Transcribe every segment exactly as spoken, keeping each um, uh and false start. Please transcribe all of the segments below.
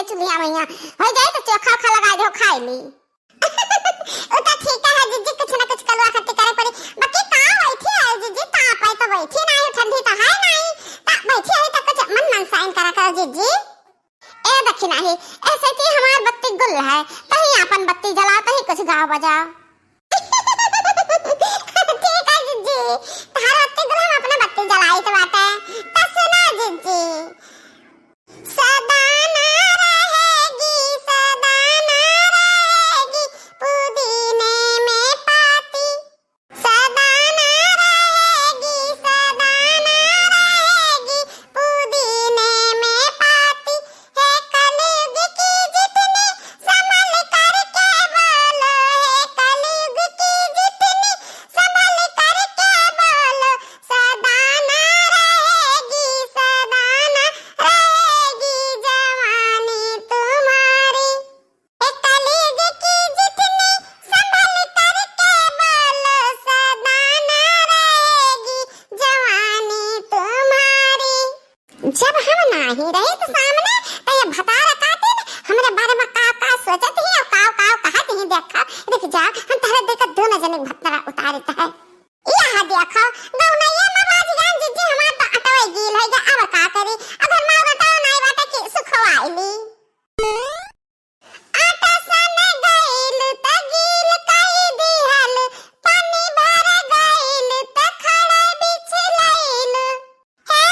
चुल्हिया मइया होइ जाई तो चोखा ओखा लगाइ देउ, खाइ ली। उ तो ठीक है जिज्जी, कुछ ना कुछ कलुआ खत्ती करे पड़ी। बाकी का बैठी है जिज्जी, ताप है तो बैठी नाही, ठंडी तो है नाही, ता बैठी है तो कुछ मन मनसाइन करा करो जिज्जी। ए दखिनाही, ऐसे कि हमार बत्ती गुल है, तहीं आपन बत्ती जलाओ, तहीं कुछ गाओ बजाओ। ठीक है जिज्जी, तहार बत्ती गुल हम अपना बत्ती जलाइत बाटे। त सुना जिज्जी। सदा ना रहेगी, सदा ना रहेगी पुदीने में पाती। सदा ना रहेगी, सदा ना रहेगी पुदीने में पाती। हे कलयुग की जितनी, संभल करके बोलो, हे कलयुग की जितनी, संभल करके बोलो, सदा ना रहेगी, सदा ना रहेगी जवानी तुम्हारी। ए कलयुग की जितनी, संभल करके बोलो, सदा ना रहेगी जवानी तुम्हारी। जब हम नाही रही तो सामने, तो ये भतार काटिन हमरे बारे में का का सोचत ही और काव काव कहत ही। देखा, रुक जाओ, हम तहरे देखत दोनों जने भतरा उतारित है। यह देखो, गौनैया में बाजी जान जिज्जी हमार तो अटवे गील है, या अब का करी? अगर माँ बताओ नाही बाटे कि सुखवाइली। आटा सन गइल त गील कइ दिहल, पानी भर गइल त खड़ा बिछलइल। हे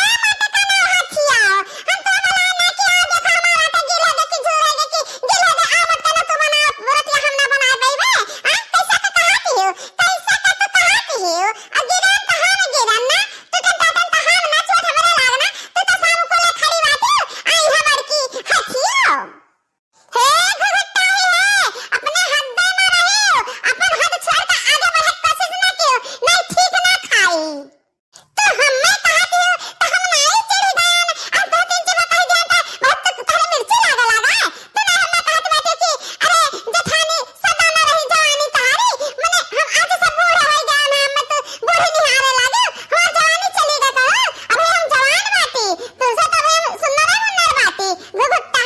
मटकना हथिया, हम तो बोला ना कि आओ देखो हमार आटा गील है, देखी झूल है, देखी गील है, आओ मटकना तू बना, रतिया हम ना बनाए पइबे। आ, कैसा का कहत हियो? कैसा का तू कहत हियो? आ गिरन त हम गिरन ना, तू टन टन त हम ना, चोट हमरे लागना, तू तो शाम को ले खड़ी बाटी, आई हमर की हथियो। हे घुघुट्टाई है, अपने हद में रहियो, अपन हद छोड़ के आगे बढ़े के कोशिश ना कियो, नहीं ठीक ना खाई। तो हमें कहत हियो, तो हम नाई चिढ़ी गयन, अब दो तीन जगह कह दिया था, बहुत तो तोहरे मिर्ची लागे लागा। तो ना हमें कहत बाटे कि, अरे जेठानी, सदा ना रही जवानी तहारी, मने हम आज से बूढ़ हो गया ना, हम तो बूढ़ी निहारे लागे, हमार जवानी चली गई कहो, अभी हम जवान बाटी, तुमसे तो अभी हम सुन्नर मुन्नर बाटी, घुघुट्टा।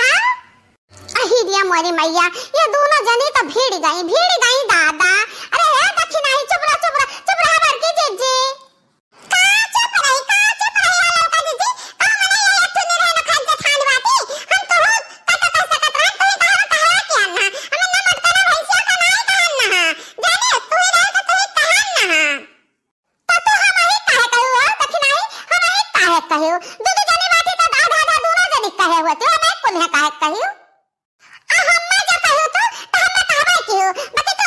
अहिरिया मोरी मैया, ये दोनों जनी तो भिड़ गई, भिड़ गई दादा। अरे हे दखिनाही, चुप रह, चुप रह, चुप रह बड़की जिज्जी। का चुप रही, का चुप रही है ललका जिज्जी? का मने ये अथु निरहन खान जेठान बाटी? हम तो हो का तो कह सकत रहन, तू ही कहो कहवा के अन्ना। हमें ना मटकना भैंसिया का नाई कहन ना। जाने, तू ही रहे तो तू ही कहन ना। त तू हमही काहे कहियो, हो दखिनाही, हमही काहे कहियो? दू दू जनी बाटी त आधा आधा दूनो जनी कहे हुए, तू हमही कुल्हे काहे कहियो? आ हम्मे जो कहियो तू, त हम्मे कहबे कियो, बाकी तू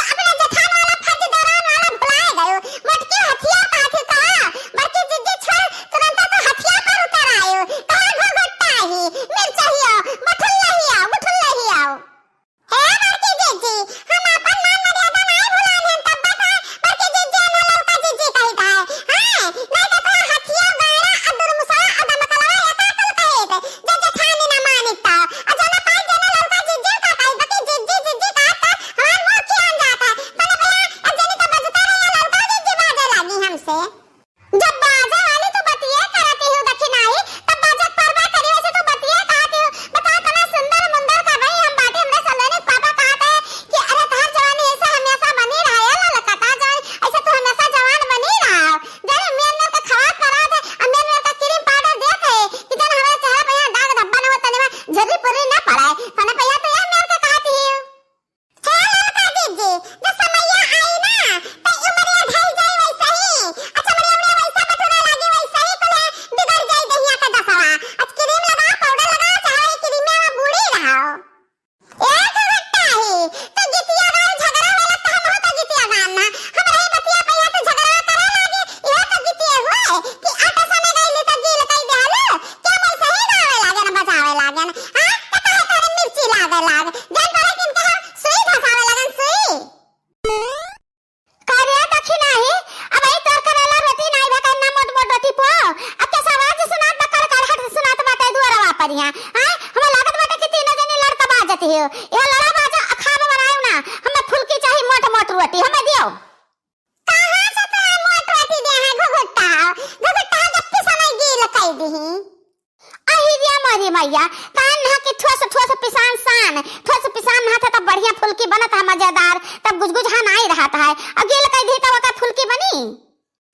फुलकी बनत है मजेदार, तब गुजगुज हाँ नाई रहत है। अब गील कइ दी तब ओकर फुलकी बनी?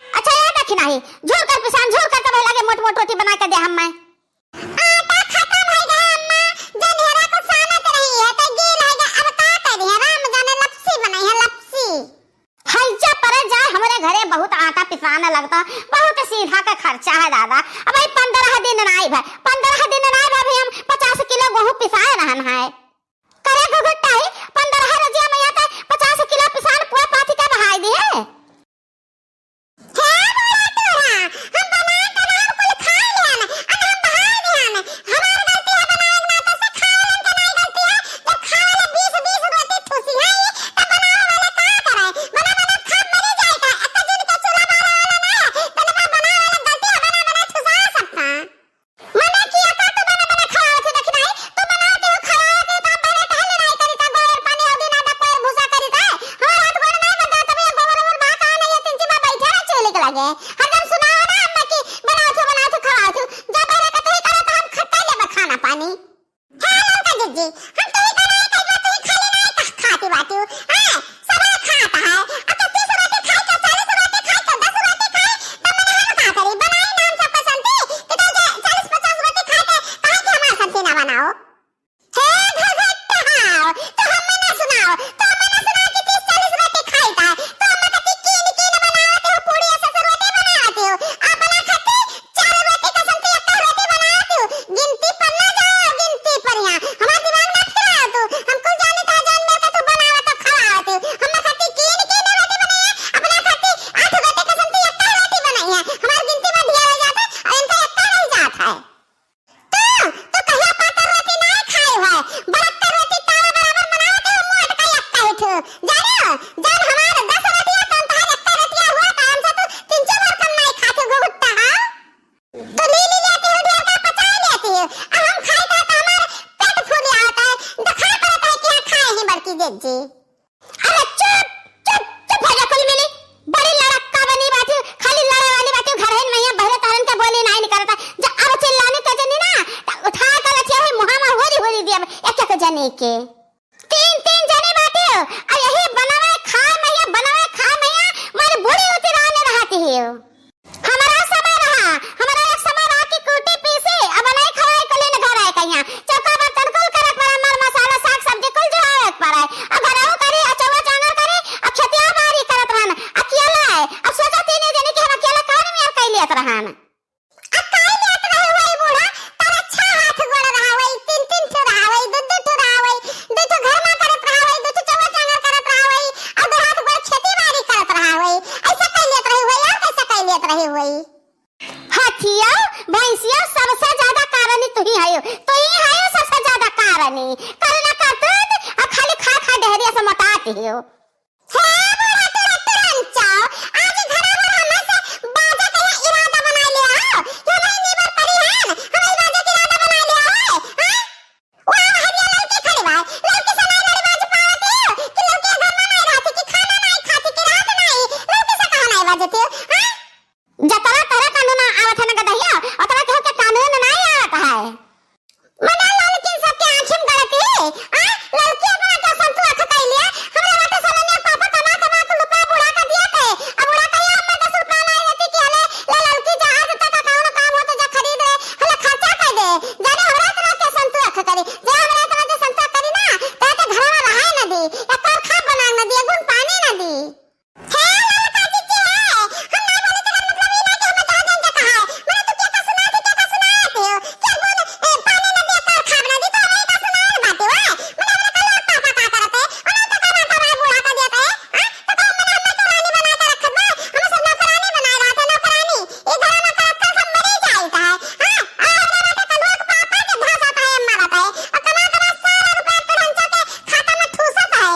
अच्छा, याद रखी नाही, झोर कर पिसान, झोर कर तब लगे मोट मोट रोटी बनाइ के दे हम मैं। आटा खतम होइ गया अम्मा, जनेरा को सानत रही है, तो गील होइ गया, अब का करी है, राम जाने लपसी बनाई है, लपसी। हइजा परे जा, हमरे घरे बहुत आटा पिसाना लगता, बहुत सीधा का खर्चा है दादा। अब भाई पन्द्रह दिन नाई भा, पन्द्रह दिन नाई भा भी हम पचास किलो गेहूं पिसाए रहन है। करे घुघुट्टा ही, पन्द्रह रोजिया में यहाँ पे पचास किलो पिसान पुआ पाथी का बहाई दी है। हे बूढ़ा टूरा, हम बना के राम कुल खाए लिहन, अन हम बहाए लिहन। हमार गलती है, बनावे के नाते से खाए वालन के नाई गलती है। जब खाए वाले बीस बीस रोटी ठूसी है, तब बनावे वाले का करे? बना बना खा मरी जाए का? एक दिन के चूल्हा बारे वाला ना है, तने का बनावे वाला गलती है, बना बना ठुसा सबका। मने किया का तू बना बना खवावत हो, देखी नाही, तू बनावत हो, खवावत हो, तो हम पहले टहल नाही करी, तो गोबर पानी अउरी ना डकोर भूसा करी, तो हमार हाथ गोड़ नाही बंधा, तभी ये गोबर ओबर बहा का नहीं, ये तिनची में बैठे रहे चूल्हे के लगे। हरदम सुनाओ ना अम्मा की बनावत हो, बनावत हो, खवावत हो, जब पहले कतई करे तो हम खट्टा लेबे खाना पानी। हे ललका जिज्जी, हम तोही का नाही कही बा, तोही खाली नाही खा-, खाती बाटू, हैं? सबे खात है। अब तो तीस रोटी खाई के, चालीस रोटी खाई के, दस रोटी खाई, तब मने हम का करी? बनाई ना हम सबका संती, कि तो जे चालीस पचास रोटी खाई के, काहे कि हमार संती ना बनाओ? हे घघट्टा हाव, तो हमें ना सुनाओ, तो हमें ना सुनाओ कि तीस चालीस रोटी खाई का, तो हमें कति कीन कीन बनावत हो, पूड़ी ऐसे से रोटी बनावत हो, अपना खातिर चार रोटी का संती एक रोटी बनावत हो, गिनती पर ना जाओ, गिनती पर यहाँ, हमार दिमाग ना फिराओ तू, हम कुल जानी तो जान दे के तू बनावत हो, खवावत हो, हमें खातिर कीन कीन रोटी बनाया, अपना खातिर आठ रोटी का संती एक रोटी बनाई है, हमार गिनती में ढेर हो जाता है, और इनका एक रह जाता है। तू, तू कहिया पातर रोटी नाय खाए है, बरत्तर रोटी तावा बराबर बनावत है, मोट का यक्का ही ठू। जानो, जब हमार दस रोटिया तन तहार यक्का रोटिया हुआ, तो हमसे तू तीन चार बार कम नाय खात हो, घुघुट्टा हाव। तू ली, ली लेती हो, ढेर का पचा लेती हो। अब हम खाई तो, तो हमार पेट फूल आवत है, दिखाई पड़त है कि हाँ खाए हैं बड़की जिज्जी। अरे चुप, चुप, चुप हो जा कुल मिली। बड़ी लड़क्का बनी बाटी, खाली लड़े वाली बाटी, घर है नहीं, बहरे तारन के बोली नहीं निकलता। जा अब चिल्लाने के जनी ना, त उठा के लठिया हुई मुहा में होरी होरी दिया, एक एक जनी के। तीन तीन जनी बाटी, आ यही बनावे खाए मैया, बनावे खाए मैया, मारी बूढ़ी उतराने रहती है। हमरा समय रहा, हमरा एक समय रहा कि कूटी पीसी, अब नहीं खवाई कुली न घर आए कहिया। चौका बर्तन कुल करे के पड़े, मर मसाला, साग सब्जी कुल जुड़ावे के पड़े। अब घरऊ करी, अब चौवा चांगर करी, अब खेतिया बारी करत रहन, अकेला है। अब सोचा तीन जने कि हम अकेला काहे में यार कई लेत रहन। अब काहे लेत रहे हुए बूढ़ा, तार अच्छा हाथ गोड़ रहा हुए, तीन तीन ठो रहा हुए, दू दू ठो रहा हुए, दू ठो घर में करत रहा हुए, दू ठो चौवा चांगर करत रहा हुए, और दो हाथ गोड़ खेती बारी करत रहा हुए। ऐसा कई लेत रहे हुए, और कैसा कई लेत रहे हुए? हाथिया, भैंसिया, सबसे ज्यादा कारणी तुही हयो, तुही हयो सबसे ज्यादा कारणी। करना करतूत, आ खाली खा खा डहरिया से मोटात हियो। हे बूढ़ा टुरा टुरंचो, आज घरा भर हमें से बाजा के इरादा बना लिया हो, कि हमें नीबर पड़ी है, हमें बाजा के इरादा बना लिया है, हाँ? वाह, हरिया लड़की खड़ी बा, लड़की से नहीं लड़ी बाज पावत हो, कि लड़की घर में नहीं रहती, कि खाना नहीं खाती, कि रात नहीं, लड़की से कहाँ नहीं बजती हो, हाँ? जतरा तोरा कानून आवत है ना गदहिया, ओतरा केहू के कानून नाई आवत है। मने ललकिन सबके आँखी में गलती, आ? ललकी अपना के संतु अख कइले, हमरा बाटे सोलनिया पापा कमा कमा के रुपया बूढ़ा का दिया थे। अब बूढ़ा कहिया हमें दस रुपया लाई रहती कि हले ले ललकी जहाज तक का कौनो काम हो तो जा खरीद ले, हले खर्चा कर दे। जाने हमरा इतना के संतु अख करी, जे हमरा इतना के संतु करी ना, तो के घर में रहाए न दी, एक और खाप बना न दी, एक बूंद पानी न दी। हे ललका जिज्जी हे, हम ना बोली तेकर मतलब ई ना कि हमें जहाँ जन जगह है। मने तू केका सुनात है, केका सुनात हो? के बोल, ए, पानी ना दिया, कर खाब ना दी, तो हमें का सुनाए ना बाटे, ओए? मने हमरा का लोग पापा का करत है? ओने तो का बात हमारे बूढ़ा का देत है? हाँ? तो का मने हमें तो रानी बना के रखत बा? हमें सब नौकरानी बनाए रहत है, नौकरानी। ई घर में करत करत हम मरी जाइत है। हाँ? और हमरा बाटे का लोग पापा के घासत है, मारत है। और कमा कमा सारा रुपया टुरंचा के खाता में ठूसत है।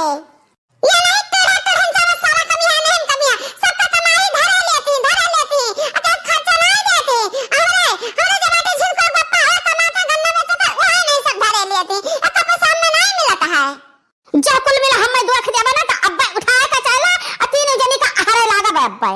ये नहीं तेरा तो हम सब सारा कमी है, नहीं कमी है। सबका कमाई धरा लेती, धरा लेती। अब खर्चा नहीं देती। हमरे, हमरे जब बाटे झिनको गप्पा हो, कमाता गन्ना बेचता, वहाँ नहीं सब धरे लेती। अब तो पैसा हमें नहीं मिलता है। जा कुल मिला हमें दुख देबा ना, तो अब्बे उठा के चला, और तीनों जनी का आहारे लागा बे अब्बे।